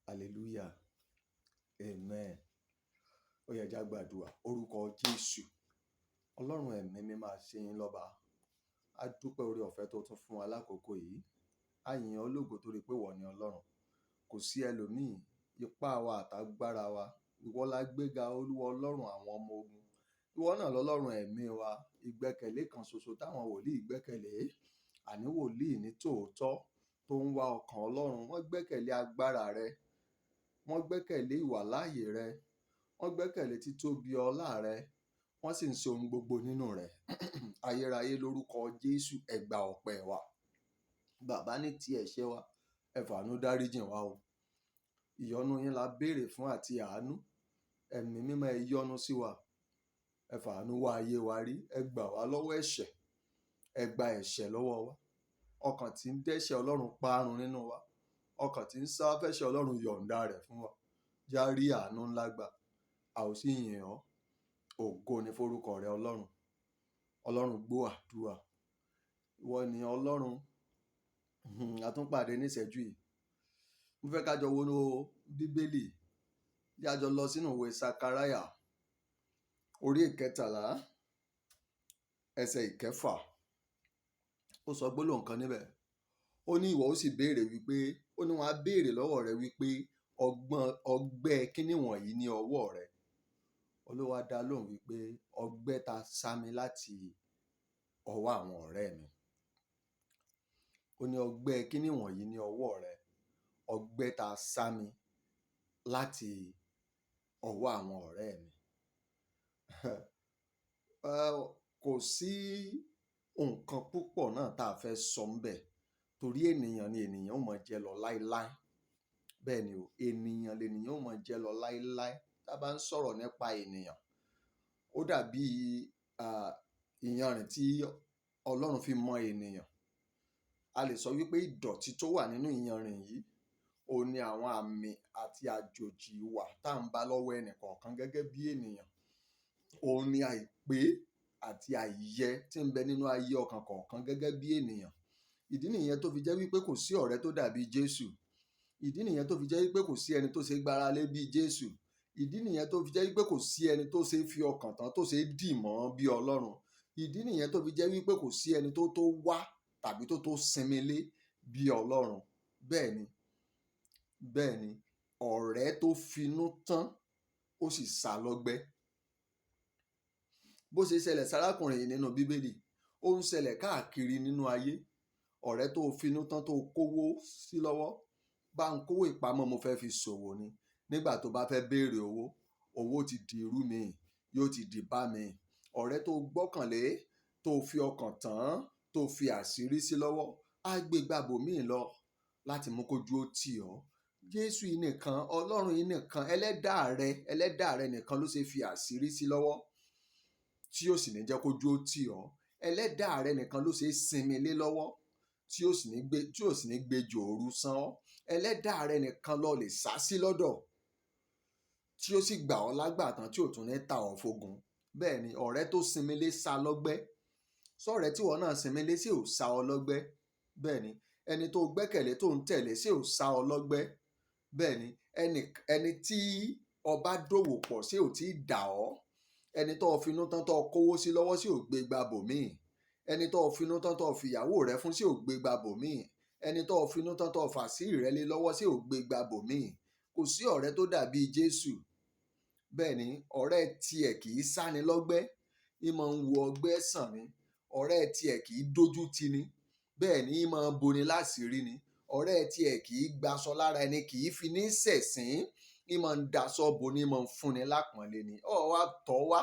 Hallelujah. Amen. Ó yẹ já gbàdúrà. Orúkọ Jésù. Ọlọ́run ẹ̀mí mi máa ṣe yín lọ́ba. A dúpẹ́ oore ọ̀fẹ́ tó tún fún wa lákòókò yìí. A yìn ọ́ lógo torí pé ìwọ ni Ọlọ́run. Kò sí ẹlòmíì, ipá wa àtàgbára wa. Ìwọ la gbéga, Olúwa Ọlọ́run àwọn ọmọ ogun. Ìwọ náà lọ́lọ́run ẹ̀mí wa. Ìgbẹ́kẹ̀lé kan ṣoṣo táwọn wòlíì gbẹ́kẹ̀lé. Àní wòlíì ní tòótọ́ tó ń wá ọkàn Ọlọ́run. Wọ́n gbẹ́kẹ̀lé agbára rẹ. Wọ́n gbẹ́kẹ̀lé ìwàláàyè rẹ. Wọ́n gbẹ́kẹ̀lé títóbi ọlá rẹ. Wọ́n sì ń ṣe ohun gbogbo nínú rẹ̀. Ayérayé, lórúkọ Jésù, ẹ gba ọpẹ́ wa. Bàbá, ní ti ẹ̀ṣẹ̀ wa, ẹ fàánú dáríjìn wá o. Ìyọ́nú yín la béèrè fún àti àánú. Ẹ̀mí mímọ́, ẹ yọ́nú sí wa. Ẹ fàánú wá ayé wa rí. Ẹ gbà wá lọ́wọ́ ẹ̀ṣẹ̀. Ẹ gba ẹ̀ṣẹ̀ lọ́wọ́ wa. Ọkàn tí ń dẹ́ṣẹ̀, Ọlọ́run, parun nínú wa. Ọkàn tí ń sá fẹ́ṣẹ̀, Ọlọ́run, yọ̀ǹda rẹ̀ fún wa. Já rí àánú ńlá gbà. A ò sì yìn ọ́. Ògo ni forúkọ rẹ, Ọlọ́run. Ọlọ́run, gbọ́ àdúrà. Ìwọ ni Ọlọ́run. A tún pàdé níṣẹ́jú yìí. Mo fẹ́ ká jọ wọnú Bíbélì. Bí a jọ lọ sínú ìwé Sakaraya, orí 13, ẹsẹ̀ 6. Ó sọ gbólóhùn kan níbẹ̀. Ó ní ìwọ ó sì béèrè wípé, ó ní wọn á béèrè lọ́wọ́ rẹ wípé, ọgbọ́n ọgbẹ́ kíní wọ̀nyí ní ọwọ́ rẹ. Olúwa dá lóhùn wípé ọgbẹ́ ta sá mi láti ọwọ́ àwọn ọ̀rẹ́ mi. Ó ní ọgbẹ́ kíní wọ̀nyí ní ọwọ́ rẹ. Ọgbẹ́ ta sá mi láti ọwọ́ àwọn ọ̀rẹ́ mi. Kò sí nǹkan púpọ̀ náà tá a fẹ́ sọ ńbẹ̀ torí ènìyàn ni ènìyàn ó máa jẹ́ lọ láíláí. Bẹ́ẹ̀ ni o, ènìyàn lènìyàn ó máa jẹ́ lọ láíláí. Tá a bá ń sọ̀rọ̀ nípa ènìyàn, ó dàbí ìyanrìn tí Ọlọ́run fi mọ ènìyàn. A lè sọ wípé ìdọ̀tí tó wà nínú ìyanrìn yìí, òun ni àwọn àmì àti àjòjì ìwà tá à ń bá lọ́wọ́ ẹnì kọ̀ọ̀kan gẹ́gẹ́ bí ènìyàn. Òun ni àìpé àti àìyẹ tí ń bẹ nínú ayé ọkàn kọ̀ọ̀kan gẹ́gẹ́ bí ènìyàn. Ìdí nìyẹn tó fi jẹ́ wípé kò sí ọ̀rẹ́ tó dàbí Jésù. Ìdí nìyẹn tó fi jẹ́ wípé kò sí ẹni tó ṣe gbára lé bí Jésù. Ìdí nìyẹn tó fi jẹ́ wípé kò sí ẹni tó ṣe fi ọkàn tán, tó ṣe dì mọ́ bí Ọlọ́run. Ìdí nìyẹn tó fi jẹ́ wípé kò sí ẹni tó tó wá tàbí tó tó sinmi lé bí Ọlọ́run. Bẹ́ẹ̀ ni, bẹ́ẹ̀ ni, ọ̀rẹ́ tó finú tán, ó sì sá lọ́gbẹ́. Bó ṣe ṣẹlẹ̀ sárákùnrin yìí nínú Bíbélì, ó ń ṣẹlẹ̀ káàkiri nínú ayé. Ọ̀rẹ́ tó finú tán, tó kówó sí lọ́wọ́, bá ń kówó ìpamọ́, mo fẹ́ fi ṣòwò ni. Nígbà tó bá fẹ́ béèrè owó, owó ti di irú mi, yóò ti di bá mi. Ọ̀rẹ́ tó gbọ́kànlé, tó fi ọkàn tán, tó fi àṣírí sí lọ́wọ́, á gbé gbàbò míì lọ láti mú kójú ó tì ọ́. Jésù yìí nìkan, Ọlọ́run yìí nìkan, ẹlẹ́dàá rẹ, ẹlẹ́dàá rẹ nìkan ló ṣe fi àṣírí sí lọ́wọ́ tí ó sì ní jẹ́ kójú ó tì ọ́. Ẹlẹ́dàá rẹ nìkan ló ṣe é sinmi lé lọ́wọ́ tí ó sì ní gbé jòòrú san ọ́. Ẹlẹ́dàá rẹ nìkan ló lè sá sí lọ́dọ̀ tí ó sì gbà ọ́ lágbàtàn, tí ò tún ní ta ọ́ fógun. Bẹ́ẹ̀ ni, ọ̀rẹ́ tó sinmi lé sá lọ́gbẹ́. Sọ̀rẹ́ tí ìwọ náà sinmi lé sí ò sá ọ lọ́gbẹ́? Bẹ́ẹ̀ ni, ẹni tó gbẹ́kẹ̀lé, tó ń tẹ̀lé, sí ò sá ọ lọ́gbẹ́? Bẹ́ẹ̀ ni, ẹni tí ọba dòwò pọ̀ sí ò tí ì dà ọ́? Ẹni tó finú tán, tó kówó sí lọ́wọ́, sí ò gbé gba bòmíì? Ẹni tó finú tán, tó fìyàwó rẹ fún, sí ò gbé gba bòmíì? Ẹni tó finú tán, tó fàṣírí rẹ lé lọ́wọ́, sí ò gbé gba bòmíì? Kò sí ọ̀rẹ́ tó dàbí Jésù. Bẹ́ẹ̀ ni, ọ̀rẹ́ tiẹ̀ kì í sáni lọ́gbẹ́, í máa ń wo ọgbẹ́ sàn ni. Ọ̀rẹ́ tiẹ̀ kì í dójú tì ni. Bẹ́ẹ̀ ni, í máa ń boni láṣìírí ni. Ọ̀rẹ́ tiẹ̀ kì í gbaṣọ lára ẹni, kì í fi ní ṣẹ̀sín, í máa ń daṣọ boni, í máa ń fúnni lápọ̀nlé ni. Ọ̀ wá tọ́ wá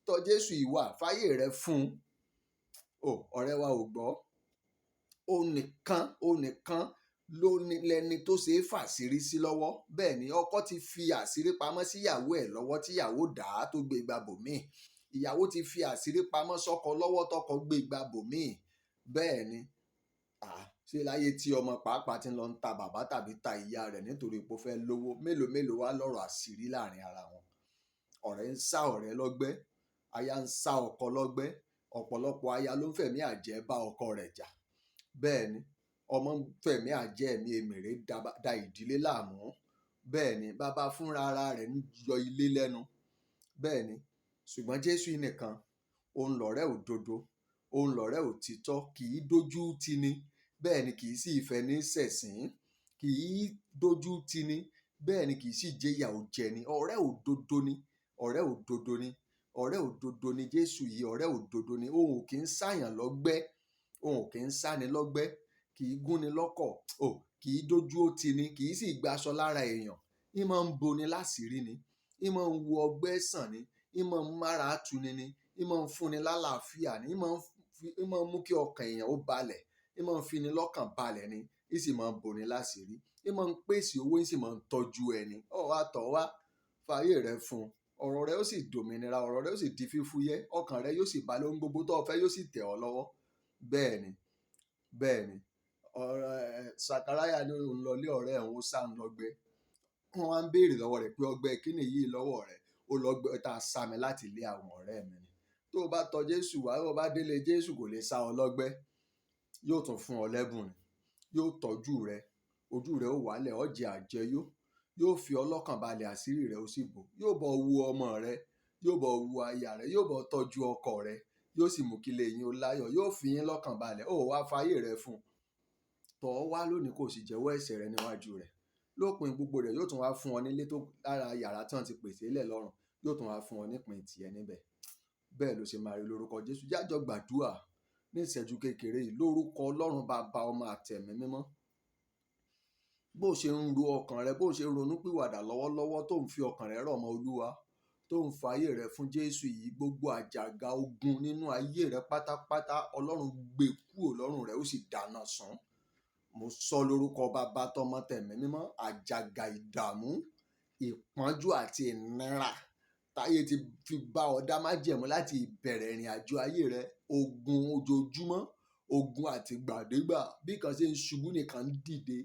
tọ́ Jésù ìwà fáyé rẹ fún un. O ọ̀rẹ́ wa ò gbọ́. Ó nìkan, ó nìkan ló ní lẹni tó ṣe é fàṣírí sí lọ́wọ́. Bẹ́ẹ̀ ni, ọkọ ti fi àṣírí pamọ́ síyàwó ẹ̀ lọ́wọ́, tíyàwó dà á tó gbé gba bòmíì. Ìyàwó ti fi àṣírí pamọ́ sọ́kọ lọ́wọ́, tọkọ gbé gba bòmíì. Bẹ́ẹ̀ ni, ṣé láyé tí ọmọ pàápàá ti ń lọ ń ta bàbá tàbí ta ìyá rẹ̀ nítorí pé ó fẹ́ lówó, mélòó mélòó wá lọ́rọ̀ àṣírí láàrin ara wọn? Ọ̀rẹ́ ń sá ọ̀rẹ́ lọ́gbẹ́, aya ń sá ọkọ lọ́gbẹ́. Ọ̀pọ̀lọpọ̀ aya ló ń fẹ̀mí àjẹ́ bá ọkọ rẹ̀ jà. Bẹ́ẹ̀ ni, ọmọ ń fẹ̀mí àjẹ́, ẹ̀mí èmèrè da ìdílé láàmú. Bẹ́ẹ̀ ni, bàbá fúnra ara rẹ̀ ń yọ ilé lẹ́nu. Bẹ́ẹ̀ ni, ṣùgbọ́n Jésù nìkan, òun lọ̀rẹ́ òdodo, òun lọ̀rẹ́ òtítọ́, kì í dójú tini. Bẹ́ẹ̀ ni, kì í sì fẹ́ ní ṣẹ̀sín, kì í dójú tini. Bẹ́ẹ̀ ni, kì í sì jẹ́yà ò jẹni. Ọ̀rẹ́ òdodo ni, ọ̀rẹ́ òdodo ni, ọ̀rẹ́ òdodo ni Jésù yìí, ọ̀rẹ́ òdodo ni. Òun ò kì í sáyàn lọ́gbẹ́, òun ò kì í sáni lọ́gbẹ́, kì í gúnni lọ́kọ̀, ò kì í dójú ó tini, kì í sì gbaṣọ lára èèyàn. Í máa ń boni láṣìírí ni, í máa ń wo ọgbẹ́ sàn ni, í máa ń mára tuni ni, í máa ń fúnni lálàáfíà ni, í máa ń mú kí ọkàn èèyàn ó balẹ̀, í máa ń fini lọ́kàn balẹ̀ ni, í sì máa ń boni láṣìírí, í máa ń pèsè owó, í sì máa ń tọ́jú ẹni. Ó wá tọ̀ wá, fàyè rẹ fún un, ọ̀rọ̀ rẹ ó sì dòmìnira, ọ̀rọ̀ rẹ ó sì di fífúyẹ́, ọkàn rẹ yóò sì balẹ̀, ohun gbogbo tó o fẹ́ yóò sì tẹ̀ ọ́ lọ́wọ́. Bẹ́ẹ̀ ni, bẹ́ẹ̀ ni. Ọ̀rọ̀ Sakaraya ní òun lọ lé ọ̀rẹ́ òun, ó sá ń lọ́gbẹ́. Wọ́n wá ń béèrè lọ́wọ́ rẹ̀ pé ọgbẹ́ kí nìyí lọ́wọ́ rẹ̀? Ó lọ́gbẹ́ tá a sá mi láti ilé àwọn ọ̀rẹ́ mi ni. Tó o bá tọ Jésù wá, tó o bá délé Jésù, kò lè sá ọ lọ́gbẹ́. Yóò tún fún ọ lẹ́bùn ni, yóò tọ́jú rẹ, ojú rẹ ó wálẹ̀, ó jẹ àjẹyó, yóò fi ọ lọ́kàn balẹ̀, àṣírí rẹ ó sì bò, yóò bọ́ wo ọmọ rẹ, yóò bọ́ wo aya rẹ, yóò bọ́ tọ́jú ọkọ rẹ, yóò sì mú kí ilé yín ó láyọ̀, yóò fi yín lọ́kàn balẹ̀. Ó wá fayé rẹ fún un. Tọ̀ ọ́ wá lónìí kó o sì jẹ́wọ́ ẹ̀ṣẹ̀ rẹ níwájú rẹ̀. Lópin gbogbo rẹ̀, yóò tún wá fún ọ nílé tó lára yàrá tí wọ́n ti pèsè lẹ̀ lọ́run, yóò tún wá fún ọ nípìn tìẹ níbẹ̀. Bẹ́ẹ̀ ló ṣe máa rí lórúkọ Jésù. Jájọ gbàdúà ní ìṣẹ́jú kékeré yìí lórúkọ Ọlọ́run Bàbá, Ọmọ àtẹ̀mí mímọ́. Bó ṣe ń ro ọkàn rẹ, bó ṣe ń ronú pìwàdà lọ́wọ́lọ́wọ́, tó ń fi ọkàn rẹ rọ̀ mọ́ Olúwa, tó ń fa ayé rẹ fún Jésù yìí, gbogbo àjàgà ogun nínú ayé rẹ pátápátá, Ọlọ́run gbé kúrò lọ́rùn rẹ, ó sì dáná sun. Mo sọ lórúkọ Bàbá, Tọmọ, Tẹ̀mí mímọ́, àjàgà ìdààmú, ìpọ́njú àti ìnira táyé ti fi bá ọ dá májẹ̀mú láti ìbẹ̀rẹ̀ ìrìn àjò ayé rẹ, ogun ojoojúmọ́, ogun àtìgbàdégbà, bí kan ṣe ń ṣubú nìkan ń dìde,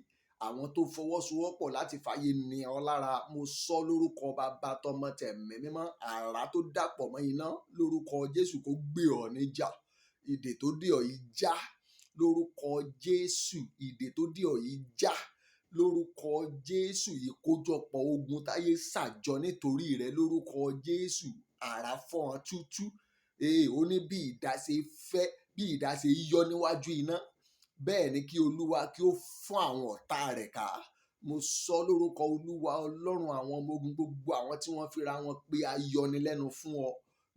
àwọn tó fọwọ́sowọ́pọ̀ láti fàyè ní ọ lára, mo sọ lórúkọ Bàbá, Tọmọ, Tẹ̀mí mímọ́, àrá tó dàpọ̀ mọ́ iná lórúkọ Jésù kó gbé ọ níjà. Ìdè tó dè ọ́ yìí já lórúkọ Jésù. Ìdè tó dè ọ́ yìí já lórúkọ Jésù. Ìkójọpọ̀ ogun táyé ṣàjọ nítorí rẹ lórúkọ Jésù, àrá fọ́ wọn túútúú. Ee, ó ní bí idà ṣe fẹ́, bí idà ṣe yọ níwájú iná, bẹ́ẹ̀ ni kí Olúwa kí ó fún àwọn ọ̀tá rẹ̀ ká. Mo sọ lórúkọ Olúwa Ọlọ́run àwọn ọmọ ogun, gbogbo àwọn tí wọ́n fira wọn pé ayọnilẹ́nu fún ọ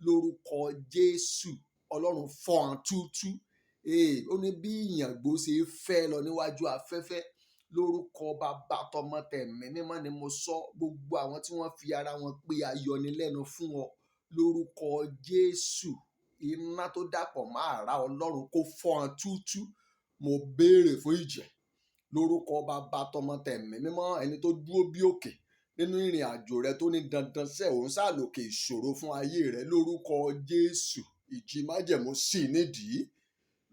lórúkọ Jésù, Ọlọ́run fọ́ wọn túútúú. Ee, ó ní bí ìyàngbò ṣe fẹ́ lọ níwájú afẹ́fẹ́, lórúkọ Bàbá, Tọmọ, Tẹ̀mí mímọ́ ni mo sọ, gbogbo àwọn tí wọ́n fi ara wọn pé ayọnilẹ́nu fún ọ lórúkọ Jésù, iná tó dàpọ̀ mọ́ àrá Ọlọ́run kó fọ́ wọn túútúú. Mo béèrè fún ìjì lórúkọ Bàbá, Tọmọ, Tẹ̀mí mímọ́. Ẹni tó dúró bí òkè nínú ìrìn àjò rẹ, tó ní dandan sẹ́ òun ṣàlòkè ìṣòro fún ayé rẹ, lórúkọ Jésù, ìjì májẹ̀mú sì nídìí.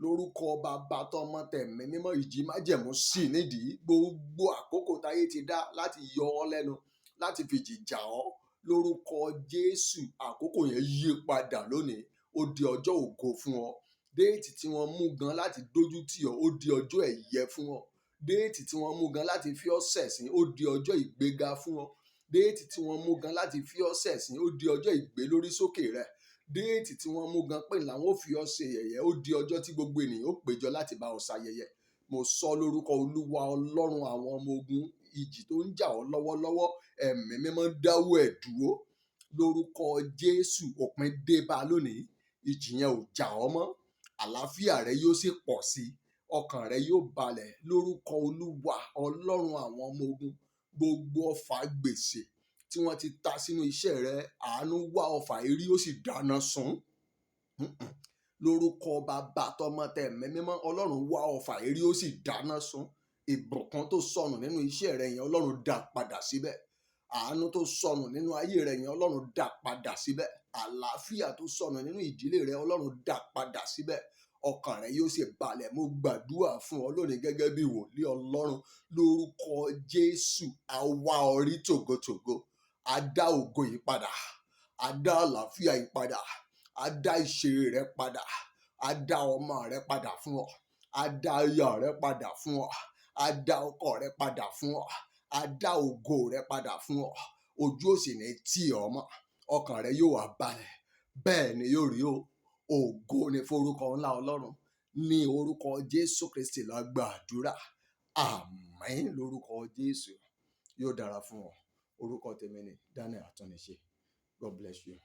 Lórúkọ Bàbá, Tọmọ, Tẹ̀mí mímọ́, ìjì májẹ̀mú sì nídìí. Gbogbo àkókò táyé ti dá láti yọ ọ́ lẹ́nu, láti fìjì jà ọ́, lórúkọ Jésù, àkókò yẹn yí padà lónìí, ó di ọjọ́ ògo fún ọ. Date tí wọ́n mú gan láti dójú tì ọ́, ó di ọjọ́ ẹ̀yẹ fún ọ. Date tí wọ́n mú gan láti fi ọ́ ṣẹ̀sín, ó di ọjọ́ ìgbéga fún ọ. Date tí wọ́n mú gan láti fi ọ́ ṣẹ̀sín, ó di ọjọ́ ìgbélórí sókè rẹ. Date tí wọ́n mú gan pé làwọn ò fi ọ́ ṣe yẹ̀yẹ́, ó di ọjọ́ tí gbogbo ènìyàn ó péjọ láti bá ọ ṣayẹyẹ. Mo sọ lórúkọ Olúwa Ọlọ́run àwọn ọmọ ogun, ìjì tó ń jà ọ́ lọ́wọ́lọ́wọ́, Ẹ̀mí mímọ́ dáwọ́ ẹ̀ dúró lórúkọ Jésù. Òpin dé bá a lónìí, ìjì yẹn ò jà ọ́ mọ́, àlàáfíà rẹ yóò sì pọ̀ sí i, ọkàn rẹ yóò balẹ̀ lórúkọ Olúwa Ọlọ́run àwọn ọmọ ogun. Gbogbo ọfà gbèsè tí wọ́n ti ta sínú iṣẹ́ rẹ, àánú wá ọfà erí, ó sì dáná sun. Lórúkọ Bàbá, Tọmọ, Tẹ̀mí mímọ́, Ọlọ́run wá ọfà erí, ó sì dáná sun. Ìbùkún tó sọnù nínú iṣẹ́ rẹ yẹn, Ọlọ́run dá padà síbẹ̀. Àánú tó sọnù nínú ayé rẹ yẹn, Ọlọ́run dá padà síbẹ̀. Àlàáfíà tó sọnù nínú ìdílé rẹ, Ọlọ́run dá padà síbẹ̀. Ọkàn rẹ yóò sì balẹ̀. Mo gbàdúrà fún ọ lónìí gẹ́gẹ́ bí wòlíì Ọlọ́run, lórúkọ Jésù, a wá ọ rí tògótògó, a dá ògo yìí padà, a dá àlàáfíà yìí padà, a dá ìṣeré rẹ padà, a dá ọmọ rẹ padà fún ọ, a dá aya rẹ padà fún ọ, a dá ọkọ rẹ padà fún ọ, a A dá ògo rẹ padà fún ọ. Ojú ò sì ní tì ọ́ mọ́. Ọkàn rẹ yóò wá balẹ̀. Bẹ́ẹ̀ ni yóò rí o. Ògo ni forúkọ ńlá Ọlọ́run. Ní orúkọ Jésù Kristi la gbàdúrà. Àmín lórúkọ Jésù. Yóò dára fún ọ. Orúkọ tèmi ni Daniel Àtúnníṣe. God bless you.